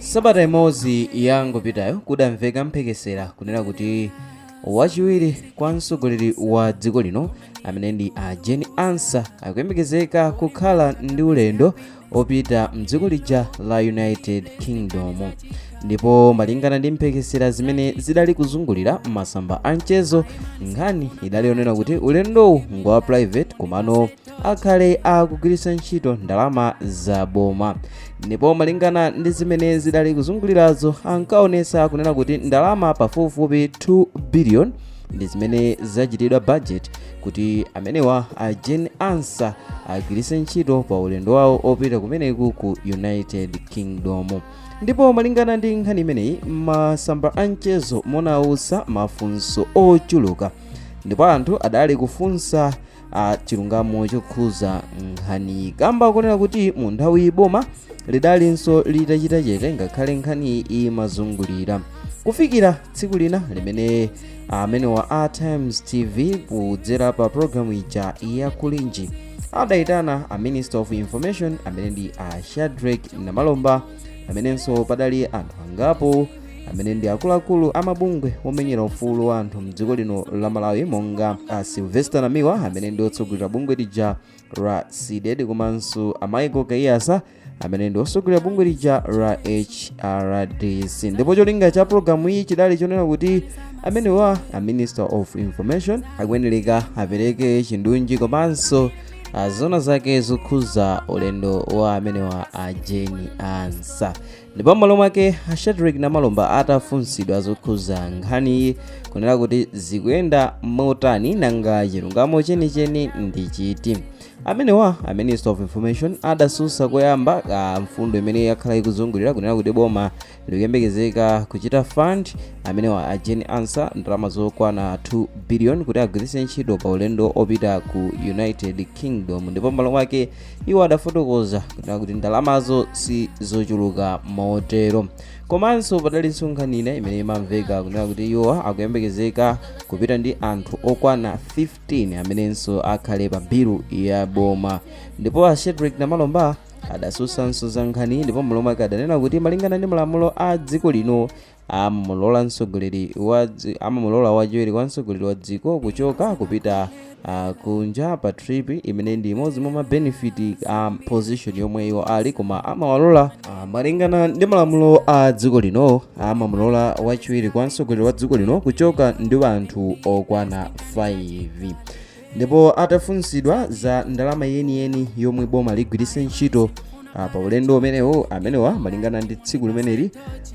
Sabata imodzi yangopitayo kudamveka mphekesera kunena kuti wachiwiri kwa mtsogoleri wa dziko lino amene ndi a Jane Ansah akuyembekezeka kukhala ndi ulendo opita mdziko lija la United Kingdom. Ndipo malingana ndi mphekesera zimene zidali kuzungulira masamba a mchezo, nkhani idali yonena kuti ulendowu ngwa private, komano akhale akugwiritsa ntchito ndalama za boma. Ndipo malingana ndi zimene zidali kuzungulirazo, ankaonesa kunena kuti ndalama pafupifupi 2 billion ndi zimene zachitidwa budget kuti amenewa a Jane Ansah agwiritse ntchito pa ulendo wawo opita kumeneku ku United Kingdom. Ndipo malingana ndi nkhani imeneyi, masamba a mchezo munausa mafunso ochuluka, ndipo anthu adali kufunsa chilungamo chokhuza nkhani, kamba kunena kuti mu nthawi boma lidalinso litachita chete ngakhale nkhani imazungulira, kufikira tsiku lina limene amenewa a Times TV kudzera pa programu ija ya Kulinji adayitana a Minister of Information amene ndi a Shadric Namalomba, amenenso padali anthu angapo amene ndi akuluakulu amabungwe omenyera ufulu wa anthu mdziko lino la Malawi, monga a Sylvester Namiwa amene ndi otsogolera bungwe lija la CDEDI, komanso a Michael Kaiyatsa amene ndi otsogolera bungwe lija la HRDC. Ndipo cholinga cha programu iyi chidali chonena kuti amenewa a Minister of Information akuyenereka apereke chindunji komanso zona zake zokhuza ulendo wa amenewa a Jane Ansah. Ndipo m'malo mwake a Shadric Namalomba atafunsidwa zokhuza nkhaniyi, kunena kuti zikuyenda motani, nanga chilungamo chenicheni ndi chiti, amenewa a Minister of Information adasusa koyamba mfundo imene yakhala ikuzungulira kunena kuti boma likuyembekezeka kuchita fund amenewa a Jane Ansah ndalama zokwana 2 billion kuti agwiritse ntchito pa ulendo opita ku United Kingdom. Ndipo m'malo mwake iwo adafotokoza kunena kuti ndalamazo si zochuluka motero. Komanso padalinso nkhani ina imene imamveka kunena kuti iwo akuyembekezeka kupita ndi anthu okwana 15 amenenso akhale pa bilu ya boma. Ndipo a Shadric Namalomba adasusanso za nkhani, ndipo m'malo mwake adanena kuti malingana ndi malamulo a dziko lino amamulola mtsogoleri wa amamulola wachiwiri kwa mtsogoleri wa dziko kuchoka kupita kunja pa trip imene ndi imodzi mwa mabenefit a position yomwe iwo ali, koma amawalola malingana ndi malamulo a dziko lino amamulola wachiwiri kwa mtsogoleri wa dziko lino kuchoka ndi anthu okwana 5. Ndipo atafunsidwa za ndalama yeniyeni yomwe boma ligwiritse ntchito pa ulendo umenewo, amenewa malingana ndi tsiku limeneli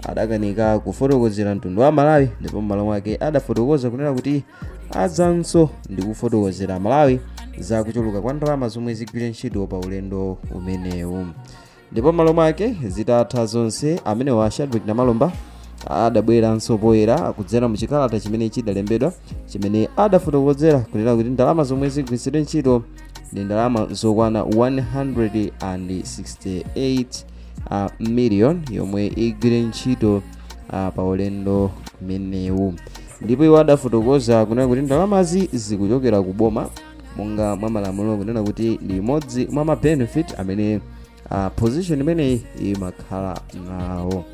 adakanika kufotokozera mtundu wa Malawi, ndipo m'malo mwake adafotokoza kunena kuti adzanso ndi kufotokozera Malawi za kuchuluka kwa ndalama zomwe zigwire ntchito pa ulendo umenewu. Ndipo m'malo mwake zitatha zonse, amenewa Shadric Namalomba adabweranso poyera kudzera mu chikalata chimene chidalembedwa chimene adafotokozera kunena kuti ndalama zomwe zigwiritsidwe ntchito ndi ndalama zokwana 168 million yomwe igwire ntchito pa ulendo umenewu. Ndipo iwo adafotokoza kunena kuti ndalamazi zikuchokera ku boma monga mwa malamulo, kunena kuti ndi imodzi mwa mabenefit amene position imeneyi imakhala nawo.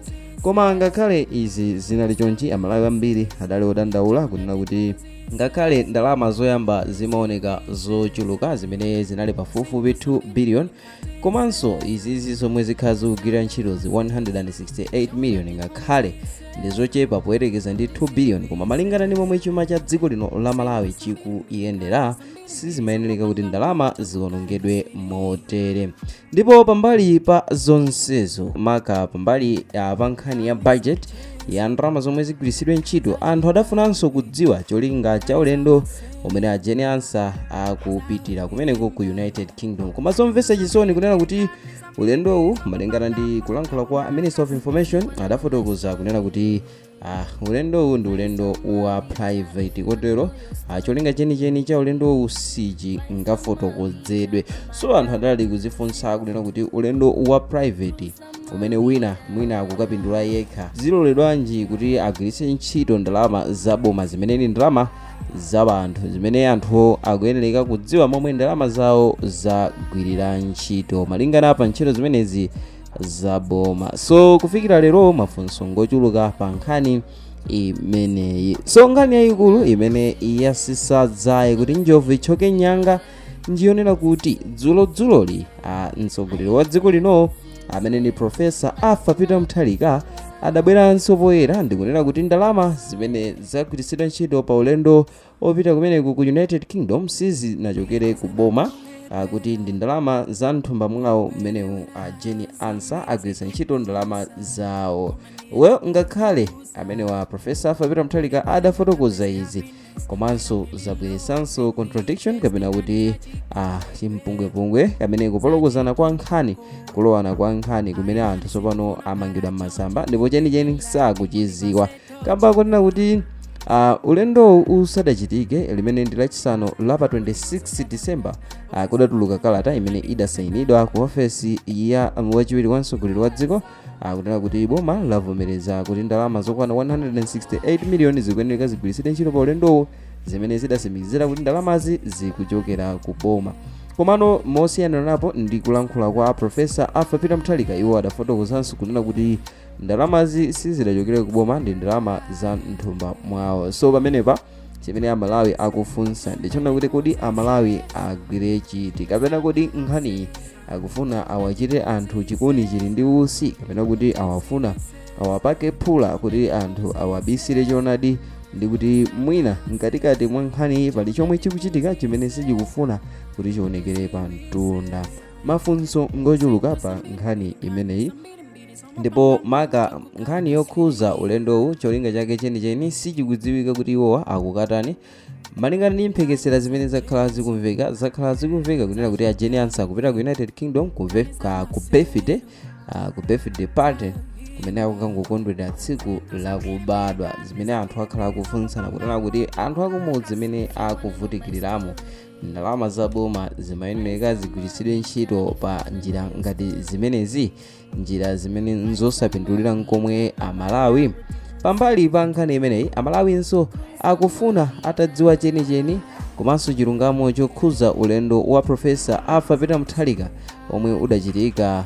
Koma ngakhale izi zinali chonchi, Amalawi ambiri adali odandaula kunena kuti ngakhale ndalama zoyamba zimaoneka zochuluka zimene zinali pafupifupi 2 billion, komanso izizi zomwe zikhala zikugwira ntchitozi 168 million, ngakhale ndi zochepa poyerekeza ndi 2 billion, koma malingana ndi momwe chuma cha dziko lino la Malawi chikuyendera, sizimayenereka kuti ndalama ziwonongedwe motere. Ndipo pambali pa zonsezo, maka pambali pa nkhani ya budget ya ndalama zomwe zigwiritsidwe ntchito, anthu adafunanso kudziwa cholinga cha ulendo umene a Jane Ansah akupitira kumeneko ku United Kingdom. Koma zomvetsa chisoni kunena kuti ulendowu, malingana ndi kulankhula kwa Minister of Information, adafotokoza kunena kuti ulendowu ndi ulendo wa private, kotero cholinga chenicheni cha ulendowu sichingafotokozedwe. So anthu adali kuzifunsa kunena kuti ulendo wa private umene wina mwina akukapindula yekha, ziloledwanji kuti agwiritse ntchito ndalama zaboma zimene ndi ndalama za anthu, zimene anthu akuyenereka kudziwa momwe ndalama zawo zagwirira ntchito malingana pa ntchito zimenezi Za boma. So kufikira lero mafunso ngochuluka pa nkhani imeneyi. So nkhani yayikulu imene yasisadzayi kuti njovu ichoke nyanga ndiyonena kuti dzulodzuloli mtsogoleri wa dziko lino amene ndi Professor Arthur Peter Mutharika adabweranso poyera ndikunena kuti ndalama zimene zagwiritsidwa ntchito pa ulendo opita kumeneku ku United Kingdom sizinachokere ku boma, kuti ndi ndalama za mthumba mwawo mmenewu a Jane Ansah agwiritsa ntchito ndalama zawo. Well, ngakhale amene wa Professor Arthur Peter Mutharika adafotokoza izi, komanso zabweretsanso contradiction kapena kuti chimpungwepungwe kamene kupolokozana kwa nkhani, kulowana kwa nkhani kumene anthu tsopano amangidwa m'masamba ndipo chenicheni sakuchiziwa, kamba kunena kuti ulendowu usadachitike, limene ndi Lachisanu la pa 26 December, kudatuluka kalata imene idasayinidwa ku ofesi ya wachiwiri wa mtsogoleri wa dziko, kunena kuti boma lavomereza kuti ndalama zokwana 168 miliyoni zikuyenera zigwiritsidwe ntchito pa ulendowu, zimene zidatsimikizira kuti ndalamazi zikuchokera ku boma. Komano mosiyana napo ndi kulankhula kwa Professor Arthur Peter Mutharika, iwo adafotokozanso kunena kuti ndalamazi sizidachokere ku boma, ndi ndalama za mthumba mwawo. So pamenepa chimene Amalawi akufunsa ndichona kuti kodi Amalawi agwire chiti, kapena kodi nkhaniyi akufuna awachite anthu chikoni chili ndi usi, kapena kuti awafuna awapake phula kuti anthu awabisire choonadi, ndi kuti mwina mkatikati mwa nkhaniyi pali chomwe chikuchitika chimene sichikufuna kuti chionekere pa mtunda? Mafunso ngochuluka pa nkhani imeneyi, ndipo maka nkhani yokhuza ulendowu, cholinga chake chenicheni sichikudziwika kuti iwowa akukatani. Malingana ndi mphekesera zimene zakhala zikumveka kunena kuti a Jane Ansah kupita ku United Kingdom ku birthday party kumene akukangokondwerera tsiku lakubadwa, zimene anthu akhala akufunsana kunena kuti anthu akumudzi zimene akuvutikiriramo, ndalama za boma zimayenera zigwiritsidwe ntchito pa njira ngati zimenezi, njira zimene nzosapindulira nkomwe Amalawi? Pambali pa nkhani imeneyi, Amalawinso akufuna atadziwa chenicheni komanso chilungamo chokhuza ulendo wa Professor Arthur Peter Mutharika omwe udachitika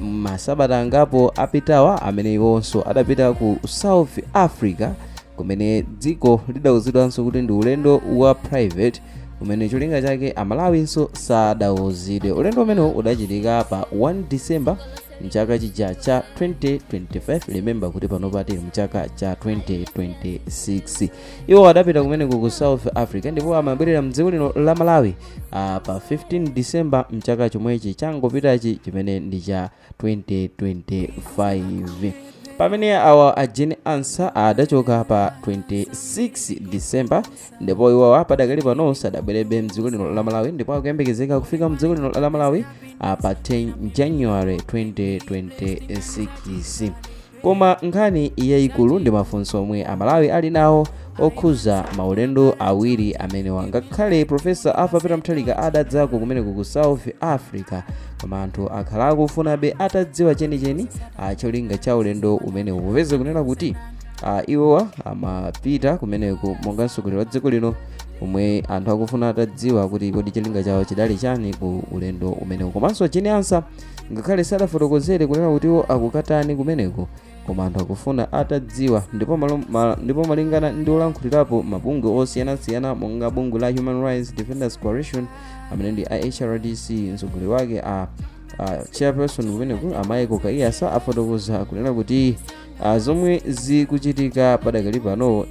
masabata angapo apitawa, amene iwonso adapita ku South Africa, kumene dziko lidawuzidwanso kuti ndi ulendo wa private umene cholinga chake Amalawinso sadawuzidwe. Ulendo umenewu udachitika pa 1 December mchaka chija cha 2025. Remember kuti panopa tili mchaka cha 2026. Iwo adapita kumeneko ku South Africa ndipo amabwerera mdziko lino la Malawi pa 15 December mchaka chomwechi changopitachi, chimene ndi cha 2025, pamene awa a Jane Ansah adachoka pa 26 December, ndipo iwawa padakali pano sadabwerebe mdziko lino la Malawi, ndipo akuyembekezeka kufika mdziko lino la Malawi pa 10 January 2026. Koma nkhani yayikulu ndi mafunso omwe Amalawi ali nawo okhuza maulendo awiri amenewa. Ngakhale Professor Arthur Peter Mutharika adadzako kumeneko ku South Africa, koma anthu akhala akufunabe atadziwa chenicheni cholinga cha ulendo umenewu, popeza kunena kuti iwowa amapita kumeneko monga mtsogoleri wa dziko lino, omwe anthu akufuna atadziwa kuti kodi cholinga chawo chidali chani ku ulendo umenewu. Komanso Jane Ansah, ngakhale sadafotokozere kunena kuti iwo akukatani kumeneko, koma anthu akufuna atadziwa. Ndipo malingana ndi olankhulirapo mabungwe osiyanasiyana monga bungwe la Human Rights Defenders Coalition, amene ndi a HRDC, mtsogoleri wake a chairperson kumeneku, a Michael Kaiyatsa, afotokoza kunena kuti zomwe zikuchitika padakali pano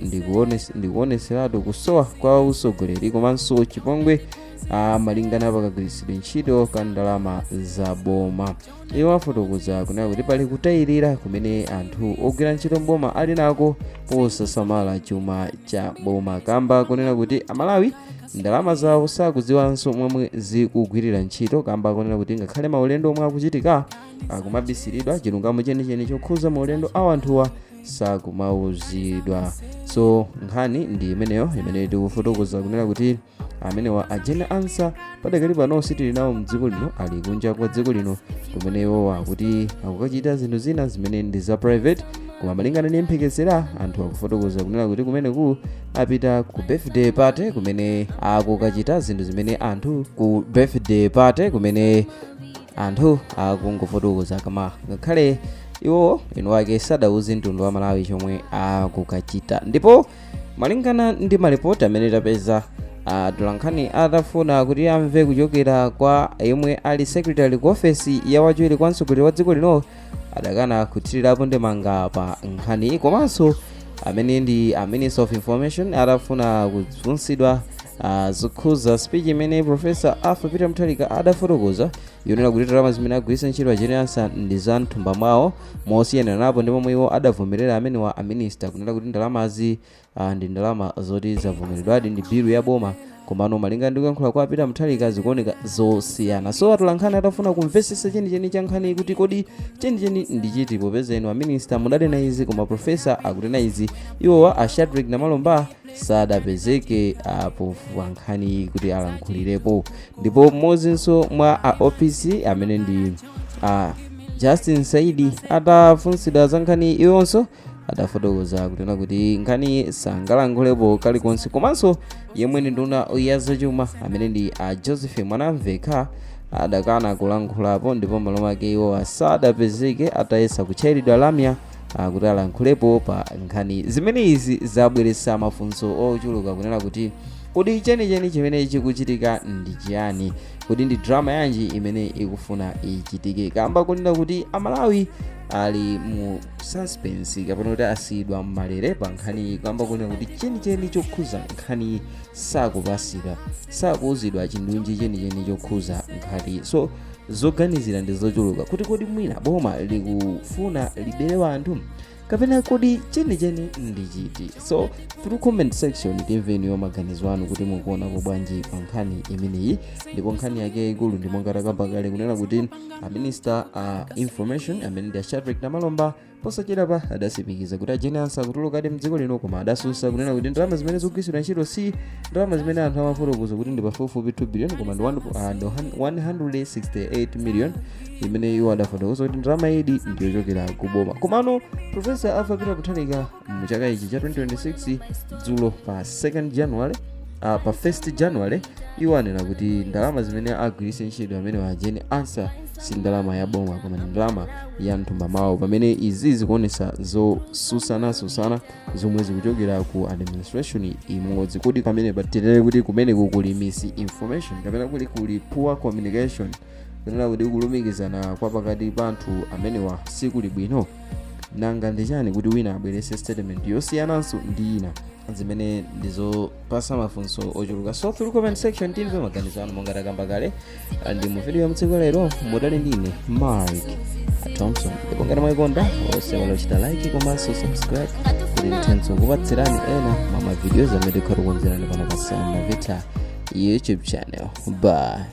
ndikuoneseratu kusowa kwa usogoleri komanso chipongwe malingana pakagwiritsidwe ntchito ka ndalama za boma. Iwo afotokoza kunena kuti pali kutayirira kumene anthu ogwira ntchito mboma ali nako posasamala chuma cha boma, kamba kunena kuti Amalawi ndalama zawo sakudziwanso momwe zikugwirira ntchito, kamba kunena kuti ngakhale maulendo omwe akuchitika akumabisiridwa, chilungamo chenicheni chokhuza maulendo a anthuwa sakumauzidwa. So nkhani ndi imeneyo imene tikufotokoza kunena kuti amenewa a Jane Ansah padakali pano sitili nawo mdziko lino, ali kunja kwa dziko lino kumene iwowa akuti akukachita zinthu zina zimene ndi za private. Koma malingana ndi mphekesera, anthu akufotokoza kunena kuti kumeneku apita ku birthday party kumene akukachita zinthu zimene anthu ku birthday party kumene Anthu akungofotokoza, koma ngakhale iwo eni ake sadauze mtundu wa Malawi chomwe akukachita. Ndipo malingana ndi malipoti amene tapeza, atolankhani atafuna kuti amve kuchokera kwa yemwe ali secretary ku ofesi ya wachiwiri kwa mtsogoleri wa dziko lino, adakana kuthirirapo ndemanga pa nkhani. Komanso amene ndi a Minister of Information atafuna kufunsidwa zokhuza speech imene Professor Arthur Peter Mutharika adafotokoza yonena kuti ndalama zimene agwiritsa ntchito a Jane Ansah ndi za mthumba mwawo, mosiyana napo ndi momwe iwo adavomerera amenewa a minister kunena kuti ndalamazi ndi ndalama zoti zavomeredwadi ndi bilu ya boma, komano malinga ndi kuyankhula kwa Peter Mutharika zikuoneka zosiyana. So atolankhani atafuna kumvetsetsa chenicheni cha nkhani kuti kodi chenicheni ndi chiti, popeza inu a minister mudanena izi koma professor akunena izi, iwowa a Shadrick Namalomba sadapezeke apo pa nkhani kuti alankhulirepo. Ndipo mmodzinso mwa a OPC amene ndi a Justin Saidi atafunsidwa za nkhani, iwonso adafotokoza kunena kuti nkhani sangalankhulapo kalikonse. Komanso yemwe ndi nduna ya zachuma amene ndi a Joseph Mwanamvekha adakana kulankhulapo, ndipo malo mwake iwo sadapezeke atayesa kutchayiridwa lamya kuti alankhulepo pa nkhani zimene izi zabweretsa mafunso ochuluka kunena kuti kodi chenicheni chimene chikuchitika ndi chiyani? Kodi ndi drama yanji imene ikufuna ichitike? Kamba kunena kuti Amalawi ali mu suspense kapena kuti asiyidwa mmalere pa nkhani, kamba kunena kuti chenicheni chokhuza nkhani sakupasidwa, sakuuzidwa chindunji chenicheni chokhuza nkhani. So zoganizira ndi zochuluka kuti kodi mwina boma likufuna libere anthu kapena kodi chenicheni ndi chiti? So through comment section timveni maganizo anu kuti mukuonapo bwanji pa nkhani imeneyi. Ndipo nkhani yake yayikulu ndi monga takamba kale kunena kuti a Minister a Information amene ndi a Shadrick Namalomba posachedwapa adatsimikiza kuti a Jane Ansah akutulukadi mdziko lino, koma adasusa kunena kuti ndalama zimene zikugwiritsidwa ntchito si ndalama zimene anthu amafotokoza kuti ndi pafupifupi 2 billion, koma ndi 168 million imene iwo adafotokoza kuti ndalama idi ndiyochokera kuboma. Komano Professor Arthur Peter Mutharika mu chaka ichi cha 2026, dzulo pa 2nd January, pa 1st January, iwo anena kuti ndalama zimene agwiritse ntchito amene a Jane Ansah si ndalama ya boma koma ndi ndalama ya mthumba mwawo, pamene izi zikuonesa zosusanasusana zomwe zikuchokera ku administration imodzi. Kodi pamene patirere kuti kumeneku kuli misinformation kapena kuli poor communication, kunena kuti kulumikizana kwa pakati pa anthu amenewa sikuli bwino? Nanga ndi chani kuti wina abweretse statement yosiyananso ndi ina, zimene ndizopasa mafunso ochuluka? So through comment section timve maganizo anu. Monga takamba kale, ndi mu video ya mtsiku lero mudali ndine Mark Thompson, ndipo ngati mwayikonda osaiwala kuchita like komanso subscribe kuti ndithenso kupatsirani ena mwa mavideos amene tikhala kukonzerani pano pa Sam Mavita YouTube channel. Bye.